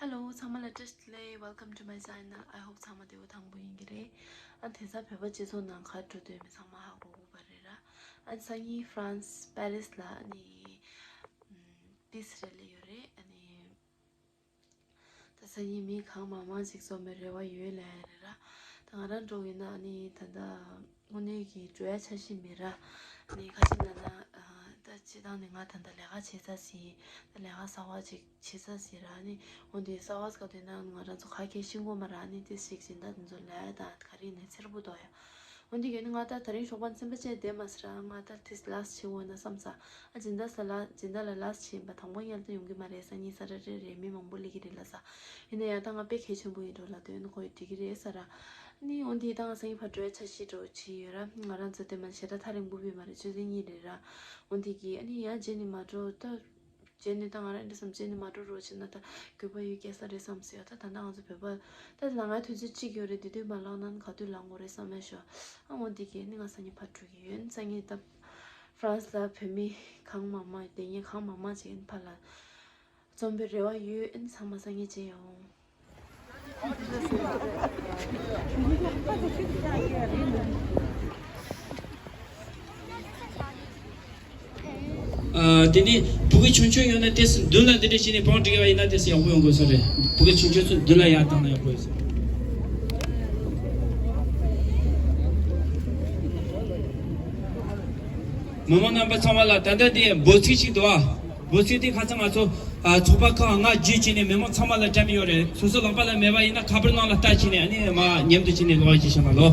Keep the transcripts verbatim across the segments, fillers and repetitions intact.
Hello, ཚང་མ་ལ་བཀྲ་ཤིས་བདེ་ལེགས། Welcome to my channel. I hope ཚང་མ་བདེ་པོ་ཐང་པོ་ཡིན་གྱི་རེད། ཨ་དེང་སང་བོད་པ་སྤྱི་ཚོགས་ནང་ག་རེ་འགྲོ་འདུག་མི་ཚང་མ་ཧ་གོ་གི་རེད་ར། ཨ་སང་ཉིན་France Paris ལ་ཨ་ནི་ཏིས་རེད་ལ་ཡོད་རེད། ཨ་ནི་ད་སང་ཉིན་མི་གང་མང་མང་ཞིག་འཛོམས་པའི་རེ་བ་ཡོད་ལ་རེད་ར། ད་ང་རང་འགྲོ་ཡིན་ན་ཨ་ནི་ད་ལྟ་དངོས་གནས་ཀྱི་འགྲོ་ཡ་འཆར་གཞི་མེད་ར། ཨ་ནི་ཁ་ཅིག་ལ་ན་ད་སྤྱི་བཏང་ནས་ང་ད་ལྟ་ལས་ཀ་བྱེད་ས་ཟིན། ད་ལས་ཀ་གསར་པ་ཅིག་བྱེད་ས་ཟིན་ར། ཨ་ནི་འོན་ཏེ་གསར་པ་ཟེར་ག་དུས་ན་ང་རང་ཚོ་ག་གེ་ཤེས་ཀྱི་མ་རེད། ཨ་ནི་ཏིས་ཞིག་སྦྱིན་བདག་དེ་ཚོ་ལས་དང་ག་རེ་ནས་འཚེར་པོ་འདུག་ཡ། འོན་ཏེ་གལ་ནི་ང་ད་དེ་རིང་ཞོགས་པ་སེམས་པ་བཅས་བསྡད་མ་སོང་ར། ང་ད་ཏིས་ལས་བྱེད་འོང་ན་བསམ་ས། ཨ་སྦྱིན་བདག་ས་ལ་སྦྱིན་བདག་ལ་ལས་བྱེད་པ་དང་པོ་ཉལ་ཏེ་ཡོང་གི་མ་རེད། སང་ཉིན་ས་ར་རེ་རེ་མི་མང་པོ་སླེབས་ཀྱི་རེད་ལ་ས། ཡིན་ན་ཡང་ད་ང་དཔེ་གལ་ཆེན་པོ་ཡིན་འགྲོ་ལ་དོན་ཁོ་ཡི་འགྲིག་གི་རེད་ས་ར། ཨ་ནི་འོན་ཏེ་ད་ང་སང་ཉིན་ཕར་འགྲོ་ཡ་འཆར་གཞི་འགྲོ་བྱས་ཡོད་ར། ང་རང་ཚོ་དེ་མ་ཞེ་དྲག་ཐག་རིང་པོ་བས་མ་རེད། ཆུ་ཚོད་གཉིས་རེད་ར། འོན་ཏེ་གི་ཨ་ནི་ཡང་རྗེས་ནས་མ་འགྲོ་ད། རྗེས་ནས་ད་ང་རང་འདི་བསམ་རྗེས་ནས་མ་འགྲོ་རོགས་བྱས་ན་ད་དགོས་པ་ཡོད་སྐྱེ་ས་རེད་བསམ་སོང་ཡ། ད་ད་ལྟ་ང་ཚོ་བོད་པ་ད་ལ་ང་དུས་ཚོད་གཅིག་ཡོད་རེད། དེ་དུས་མ་ལངས་ན་ག་དུས་ལངས་དགོས་རེད་བསམ་ཡ་ཤོག་ཨ་འོན་ཏེ་གི་ཨ་ནི་ང་སང་ཉིན་ཕར་འགྲོ་གི་ཡོད། སང་ཉིན་ད་France ལ་བོད་མི་གང་མང་མང་དེ་ཉིན་གང་མང་མང་ཅིག་ཨ་ནི་ཕར་ལ་འཛོམས་པའི་རེ་བ་ཡོད། ཨ་ནི་ཚང་མ་སང་ཉིན་མཇལ་ཡོང་། ཨ། དེ་ནས་ཕྲུ་གུ་ཆུང་ཆུང་ཡོད་ན་ཏོག་ཙམ་མདུན་ལ་འདི་འདྲ་བྱས་ནས་པང་སྒྲིག་པ་ཡིན་ན་ཏོག་ཙམ་ཡག་པོ་ཡོང་དགོས་ས་རེད། ཕྲུ་གུ་ཆུང་ཆུང་ཚོ་མདུན་ལ་ཡར་བཏང་ན་ཡག་པོ་ཡོད་ས་རེད། མི་མང་རྣམ་པ་ཚང་མ་ལ་ད་ལྟ་འདི་འབོད་ཚིག་ཅིག་འདུག་ཨ། འབོད་ཚིག་དེ་ཁ་སང་ང་ཚོ་ཨ་ཚོགས་པ་ཁག་ལྔ་བརྒྱུད་བྱས་ནས་མི་མང་ཚང་མ་ལ་བཀྲམ་ཡོད་རེད། སོ་སོ་ལག་པ་ལ་མེད་པ་ཡིན་ན་ཁ་པར་ནང་ལ་ལྟ་བྱས་ནས་ཨ་ནི་མ་མཉམ་དུ་བྱས་ནས་ཀློག་ཅིག་བྱས་ན་ལོ།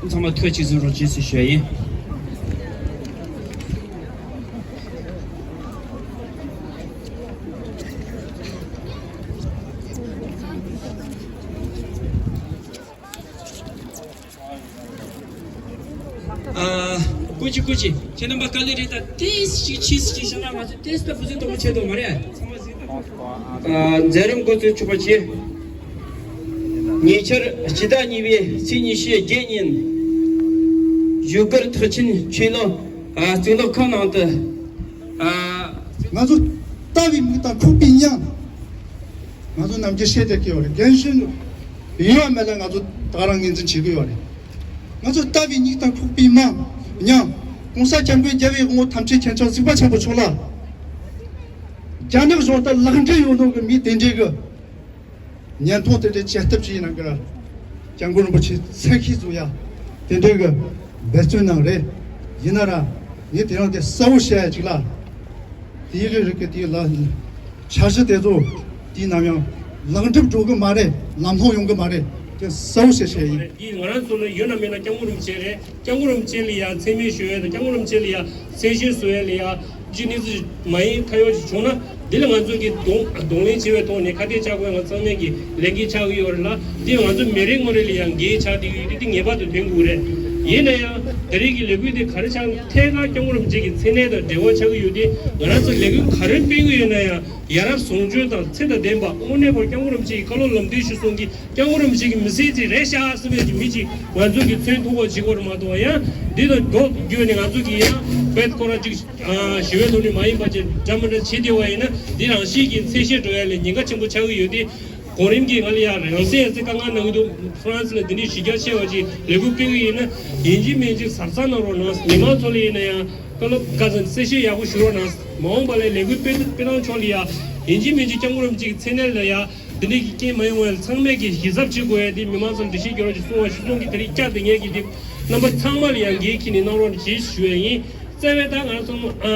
ཚང་མ་ཐུགས་ཆེ་གཟིགས་རོགས་བྱེད་ཟེར་ཞུ་ཡ་ཡིན། ཨ། སྐུ་མཁྱེན་སྐུ་མཁྱེན། ཁྱེད་རྣམ་པ་དཀའ་ལས་རེད། ད་ཏོག་ཙམ་ཕྱིས་སུ་ཕྱིས་བཞག་ན་ང་ཚོ་ཏོག་ཙམ་ད་འབུ་སྲིན་དོག་པོ་ཆེ་དོག་མ་རེད། ཚང་མ་གཟིགས་དང་། ཨ། མཛད་རིམ་འགོ་འཛུགས་ཆོག་པ་བྱེད། ཉེ་ཆར་སྤྱི་ཟླ་གཉིས་པའི་ཚེས་ཉི་ཤུ་བརྒྱད་ཉིན་བཞུགས་སྒར་ཐེག་ཆེན་ཆོས་ལོ། ཨ། གཙུག་ལག་ཁང་ནང་དུ། ཨ། ང་ཚོ་ལྟ་བའི་མིག་དང་ཁུག་པའི་མིག་ང་ཚོ་ནམ་རྒྱུན་བཤད་བསྡད་ཀྱི་ཡོད་རེད། རྒན་གཞོན་ཡོད་མེད་ལ་ང་ཚོ་ད་རང་ངོས་འཛིན་བྱེད་ཀྱི་ཡོད་རེད། ང་ཚོ་ལྟ་བའི་མིག་དང་ཁུག་པའི་མིག་ཉམས། ༸གོང་ས་༸སྐྱབས་མགོན་རྒྱལ་བའི་དབང་པོ་ཐམས་ཅད་མཁྱེན་ཅིང་གཟིགས་པ་ཆེན་པོ་མཆོག་ལ། རྒྱ་ནག་གཞུང་དང་ལག་འབྲེལ་ཡོད་མཁན་གྱི་མི་དེ་འདྲའི་གི་བརྙན་ཐུང་དེ་འདྲའི་བཅད་ཐབས་ཅིག་ཡིན་ན་གི་ར། སྐྱབས་མགོན་རིན་པོ་ཆེ་མཚན་ཤས་བཟོ་ཡ་དེ་འདྲའི་གི་འབད་བརྩོན་གནང་རེད། ཡིན་ན་ར་ངས་དེ་རིང་དེ་གསལ་བོ་བཤད་ཡ་ཅིག་ལ། དེའི་རིགས་རིགས་ཀྱི་དེའི་ལ་འཆར་གཞི་དེ་ཚོ་དེའི་ནམ་ཡང་ལེགས་འགྲུབ་འགྲོ་གི་མ་རེད། ལམ་ལྷོང་ཡོང་གི་མ་རེད། དེ་གསལ་བོ་བཤད་བཤད་ཡིན། འདི་ང་རང་ཚོ་ལ་ཡོད་ན་མེད་ན་སྐྱབས་མགོན་རིན་པོ་ཆེ་རེད། སྐྱབས་མགོན་རིན་པོ་ཆེ་ལ་ཡ་མཚན་སྨད་ཞུ་ཡ་དང་སྐྱབས་མགོན་རིན་པོ་ཆེ་ལ་ཡ་གསལ་བཤད་བཟོ་ཡ་ལ་ཡ་ཅི་གནས་ཚུལ་མ་ཡིན་ཁ་ཡོག་ཅིག་བྱུང་ན། འདི་ལ་ང་ཚོ་གི་གདོང་གདོང་ལེན་བྱེད་པའི་ཐོག་ནས་ཁ་གཏད་གཅོག་དགོས། ང་ཚང་མས་ཀྱི་ལས་འགན་ཆགས་ཀྱི་ཡོད་རེད་ལ། འདི་ང་ཚོ་མི་རེ་ངོ་རེ་ལ་ཡང་འགན་ཆགས་བསྡད་ཀྱི་ཡོད། འདི་འདི་ངེས་པར་དུ་ཐོན་དགོས་རེད། ཡིན་ན་ཡང་ད་རེས་ཀྱི་ལས་འགུལ་འདི་ག་རེ་ཆགས་ན། ཐད་ཀར་སྐྱབས་མགོན་རིན་པོ་ཆེ་གི་མཚན་གནས་དང་འབྲེལ་བ་ཆགས་ཀྱི་ཡོད་དེ། ང་རང་ཚོ་ལས་འགུལ་ག་རེ་སྤེལ་གྱི་ཡོད་ན་ཡང་ཡ་རབས་བཟང་སྤྱོད་དང་ཚད་དང་ལྡན་པ། དངོས་གནས་ཁོ་སྐྱབས་མགོན་རིན་པོ་ཆེ་གི་བཀའ་སློབ་ལམ་སྟོན་ཞུ་སོང་གི་སྐྱབས་མགོན་རིན་པོ་ཆེ་གི་མི་ཚེ་གཅིག་རེད་ཤག་ཟེར་བའི་མི་གཅིག་ང་ཚོ་གི་མཚོན་ཐུབ་པ་བྱེད་དགོས་རེད་མ་གཏོགས། ཡང་འདི་དང་འགྲོགས་བརྒྱུད་ནས་ང་ཚོ་གི་ཡང་བེད་ཁོ་རང་གཅིག་ཞི་བའི་ཐོག་ནས་མ་ཡིན་པ་ཅིག་འདྲ་མི་འདྲ་བྱེད་བསྡད་པ་ཡིན་ན། འདི་རང་བཞིན་གྱི་མཚན་ཤས་འགྲོ་ཡ་ལས་ཉེན་ཁ་ཆེན་པོ་ཆགས་ཀྱི་ཡོད་དེ། གོང་རིམ་གྱིས་ང་ལ་ཡང་རང་སྲིད་ཡ་རྩེ་དཀའ་ངལ་གནང་གི་འདུག་ཧྥ་རན་སི་ལ་འདི་འདྲའི་གཞི་རྒྱ་ཆེ་བ་ཅིག་ལས་འགུལ་སྤེལ་གྱི་ཡིན་ན། ཡིན་གཅིག་མིན་གཅིག་གཟབ་གཟབ་གནང་རོགས་གནང་། མི་མང་ཚོ་ལ་ཡིན་ན་ཡང་བཀའ་སློབ་བཀའ་གསུང་གསལ་བཤད་ཡག་པོ་ཞུ་རོགས་གནང་། མ་འོངས་པ་ལ་ལས་འགུལ་སྤེལ་སྤེལ་སྟངས་ཕྱོགས་ལ་ཡ་ཡིན་གཅིག་མིན་གཅིག་སྐྱབས་མགོན་རིན་པོ་ཆེ་གི་མཚན་གནས་ལ་ཡ་འདི་འདྲའི་གི་རྐྱེན་མ་ཡོང་བ་ལ་ཚང་མས་ཀྱི་གཞི་གཟབ་བྱེད་དགོས་ཡ་དེ་མི་མང་ཚོ་ལ་འགྲེལ་བཤད་རྒྱག་རོགས་ཞེས་གསུངས་པ་ཞུ་སོང་གི། དེ་རིང་བསྐྱར་དུ་ངས་ཀྱི་དེ་རྣམ་པ་ཚང་མ་ལ་ཡང་འགན་འཁྱེར་ནས་གནང་རོགས་ཞེས་ཞུ་ཡ་ཡིན། རྩ་བའི་ད་ང་ཚོ་ཨ་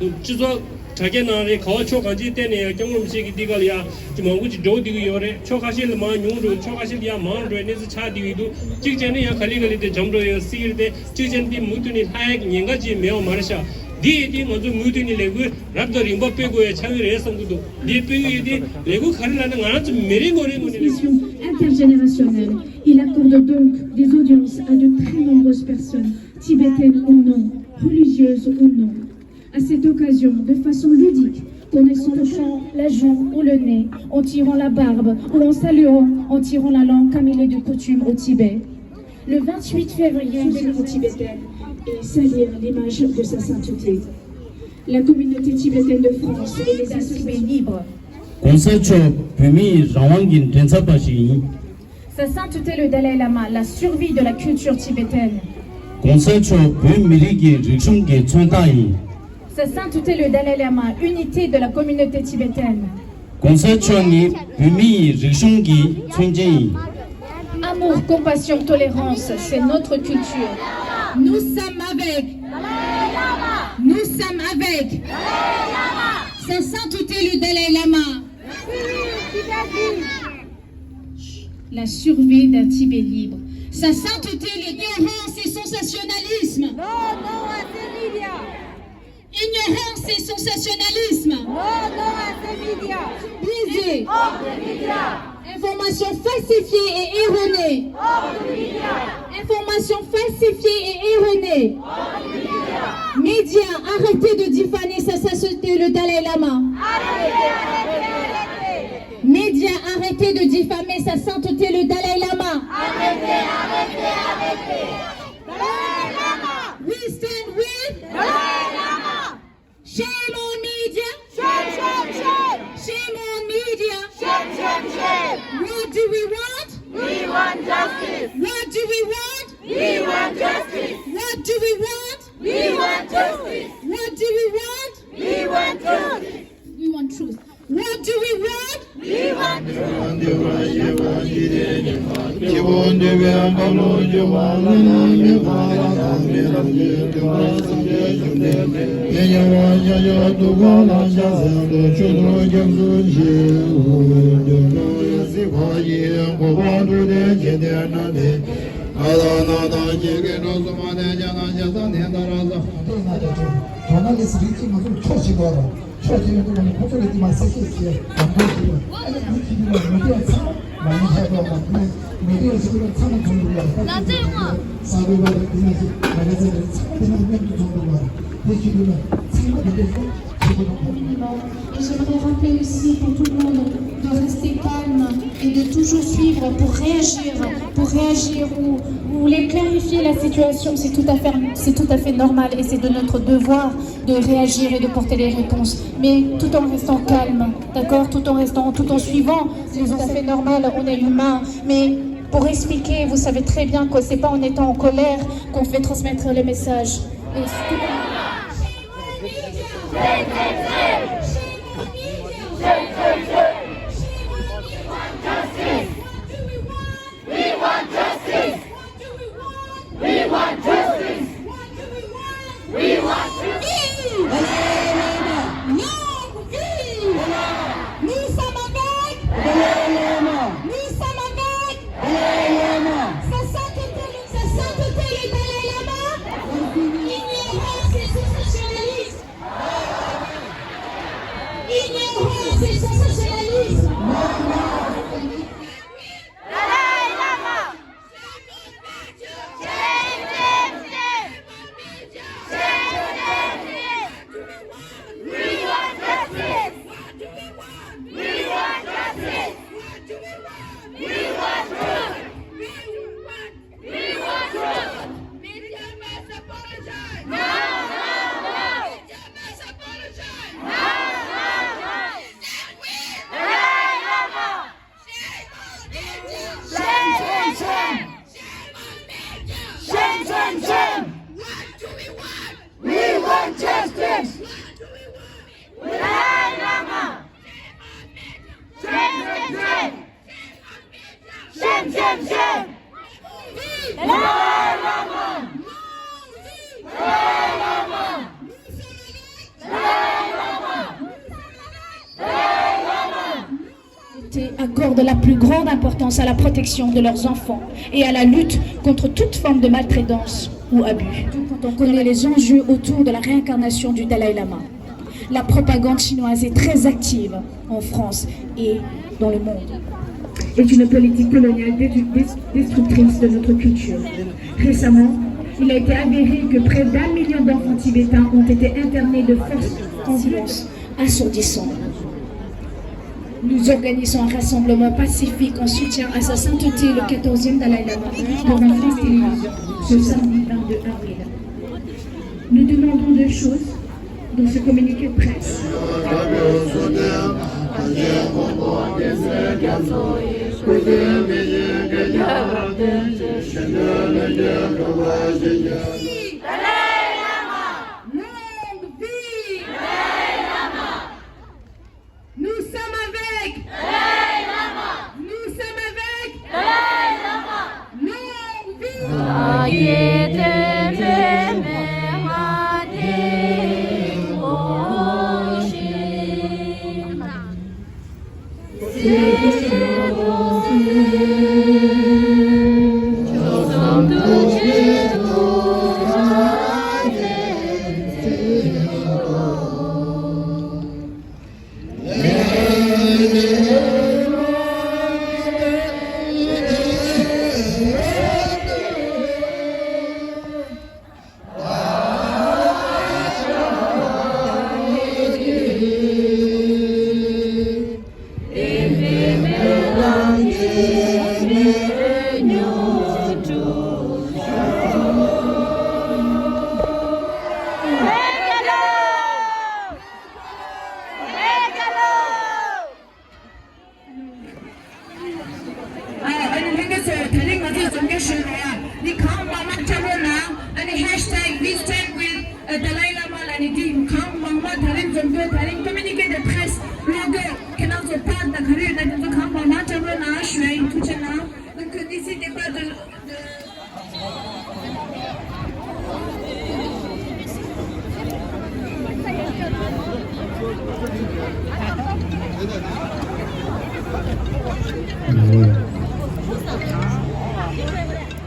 སྤྱི་ཚོགས་དྲ་རྒྱ་ནང་རེད། ག་བ་ཕྱོགས་གང་ཅིའི་སྟེང་ནས་ཡང་སྐྱབས་མགོན་རིན་པོ་ཆེ་གི་འདི་ག་ལ་ཡ་ཅིག་མང་པོ་ཅིག་འགྲོ་བསྡད་ཀྱི་ཡོད་རེད། ཕྱོགས་ཁ་ཤས་ལ་མར་ཉུང་འགྲོ། ཕྱོགས་ཁ་ཤས་ལ་ཡ་མང་འགྲོ་བའི་གནས་ཚུལ་ཆགས་བསྡད་ཀྱི་འདུག་གཅིག་བྱས་ན་ཡང་ག་ལེ་ག་ལེ་དེ་འཇམ་འགྲོ་ཡོད་སྲིད་ཀྱི་རེད་དེ། གཅིག་བྱས་ན་འདི་མུ་མཐུད་ནས་ལྷག་ཡ་གི་ཉེན་ཁ་ཅིག་མེད་པ་མ་རེད་ཤག་འདི་ཡིན་དུས་ང་ཚོ་མུ་མཐུད་ནས་ལས་འགུལ་རབ་དང་རིམ་པ་སྤེལ་དགོས་ཡ་ཆགས་ཀྱི་རེད་བསམ་གྱི་འདུག་འདི་སྤེལ་གྱི་ཡོད་དུས་ལས་འགུལ་ག་རེ་ལབ་ན། ང་རང་ཚོ་མི་རེ་ངོ་རེ་ངོས་ནས་ལས་འགུལ། Transmission intergénérationnelle. Il accorde donc des audiences à de très nombreuses personnes, tibétaines ou non, religieuses ou non. À cette occasion, de façon ludique, en essoufflant la joue ou le nez, en tirant la barbe ou en saluant, en tirant la langue comme il est de coutume au Tibet. Le vingt-huit février, tibétaine et salir l'image de sa sainteté. La communauté tibétaine de France et les inscrits libres. གོང་ས་མཆོག་བོད་མིའི་རང་དབང་གི་མགྲིན་ཚབ་པ་ཞིག་ཡིན། Sa sainteté le Dalai Lama, la survie de la culture tibétaine. གོང་ས་མཆོག་བོད་མི་རིགས་ཀྱི་རིག་གཞུང་གི་མཚོན་རྟགས་ཡིན། Sa sainteté le Dalai Lama, unité de la communauté tibétaine. གོང་ས་མཆོག་ནི་བོད་མི་ཡི་རིག་གཞུང་གི་མཚོན་ཅན་ཡིན། Amour, compassion, tolérance, c'est notre culture. Nous sommes avec. Nous sommes avec. Sa sainteté le Dalai Lama. La survie d'un Tibet libre. Sa sainteté le Dalai Lama, c'est sensationnalisme. Non, non à ces médias. Ignorance et sensationnalisme. Non, non à ces médias. Biaisés. Hors des médias. Information falsifiée et erronée. Hors des médias. Information falsifiée et erronée. Hors des médias. Médias, arrêtez de diffamer sa sainteté le Dalai Lama. Arrêtez, arrêtez, arrêtez. Médias, arrêtez de diffamer sa sainteté le Dalai Lama. Arrêtez, arrêtez, arrêtez. Dalai Lama. We stand with Dalai Lama. Shame on media. Shame, shame, shame. Shame on media. Shame, shame, shame. What do we want? We want justice. What do we want? We want justice. What do we want? We want justice. What do we want? We want justice. We want truth. What do we want? We want truth. ཇོར་ནལ་ལིསི་རིགས་གཅིག་ང་ཚོར་ཕྱོགས་གཅིག་ལོག་རོགས། ཕྱོགས་གཅིག་ཡོད་དུས་ང་ཚོ་ཁོ་ཚོ་ལ་དེ་མ་གསལ་བཤད་བྱས་དང་པོ་ཞིག་ལ་ཨ་ནི་ཁྱི་དུས་ལ་མི་སྡེ་ཚང་མ་མ་ཡིན་ཁྱད་པར་མ་ཁུ་མི་སྡེ་ཞིག་ལ་ཚང་མ་འཛོམས་འདུག་ལ་ཁ་ཅིག་ས་རུ་བ་རེད། དེ་ན་ཞིག་མ་ཁ་ཚ་རེད། ཚང་མ་དེ་ན་མཉམ་དུ་འཛོམས་འདུག་ལ་དེ་ཁྱི་དུས་ལ་ཚང་མ་དེ་འདྲ་ཞིག་ཁྱི་དུས་ལ་ཁོ་ཚོ་མི་ལ། Et j'aimerais rappeler aussi pour tout le monde de rester calme et de toujours suivre pour réagir, pour réagir ou, ou les clarifier la situation. C'est tout à fait, c'est tout à fait normal et c'est de notre devoir de réagir et de porter les réponses, mais tout en restant calme, d'accord ? Tout en restant, tout en suivant. C'est tout à fait normal, on est humain, mais pour expliquer, vous savez très bien que c'est pas en étant en colère qu'on fait transmettre les messages. Et Nous sommes avec. Nous sommes avec. Sa sainteté, sa sainteté le Dalai Lama. Ignorance et sensationnalisme. Ignorance et sensationnalisme. Dalai Lama. Shame, shame, shame. Shame, shame, shame. We want justice. We want justice. We want truth. We want truth. Media must apologize. No, no, no. Media must apologize. No, no, no. Stand with Dalai Lama. Shame, shame, shame. Shame, shame, shame. What do we want? We want justice. What do we want? Dalai Lama. Shame, shame, shame. Shame, shame, shame. Dalai Lama. Dalai Lama. Dalai Lama. Dalai Lama. Accordent la plus grande importance à la protection de leurs enfants et à la lutte contre toute forme de maltraitance ou abus. Surtout quand on connaît les enjeux autour de la réincarnation du Dalai Lama. La propagande chinoise est très active en France et dans le monde. Est une politique coloniale dé-, dé-, destructrice de notre culture. Récemment, il a été avéré que près d'un million d'enfants tibétains ont été internés de force en silence assourdissant. Nous organisons un rassemblement pacifique en soutien à sa sainteté le quatorzième Dalai Lama devant France Télévisions ce samedi vingt-deux avril. Nous demandons deux choses dans ce communiqué de presse. Longue vie! Nous sommes avec! Nous sommes avec! Longue vie! ཨ་ནི་ལྷན་རྒྱས་ཚོ་དེ་རིང་ང་ཚོས་འཛོམས་སྐྱོད་ཞུས་ཡོད་ཡ། འདི་གང་མང་མང་བཀྲམ་རོགས་གནང་། ཨ་ནི་ཧེཤ་ཏེག་ཝི་སི་ཊེན་ཌི་ཝིད་དཱ་ལའི་ལ་མ་ལ་ནི་འདི་གང་མང་མང་དེ་རིང་འཛོམས་སྐྱོད་དེ་རིང་ཀོ་མུ་ནི་ཀེ་ཊི་པི་རེ་སི་གློག་བརྙན་ཁྱེད་རང་ཚོ་པར་དང་ག་རེ་ཡོད་ན་དེ་ཚོ་གང་མང་མང་བཀྲམ་རོགས་གནང་ཞུ་ཡ་ཡིན། ཐུགས་རྗེ་གནང་། ཨ་ཁུ་ནི་སི་དེ་པར་དུ།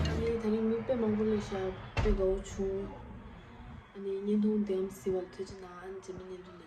ཨ་ནི་དེ་རིང་མི་དཔེ་མང་པོ་སླེབས་ཤག་དཔེ་དགའ་བོ་བྱུང་། ཨ་ནི་བརྙན་ཐུང་འདི་ཙམ་གཟིགས་པར་ཐུགས་རྗེ་གནང་། ཨ་ནི་རྗེས་མའི་བརྙན་ཐུང་ལ།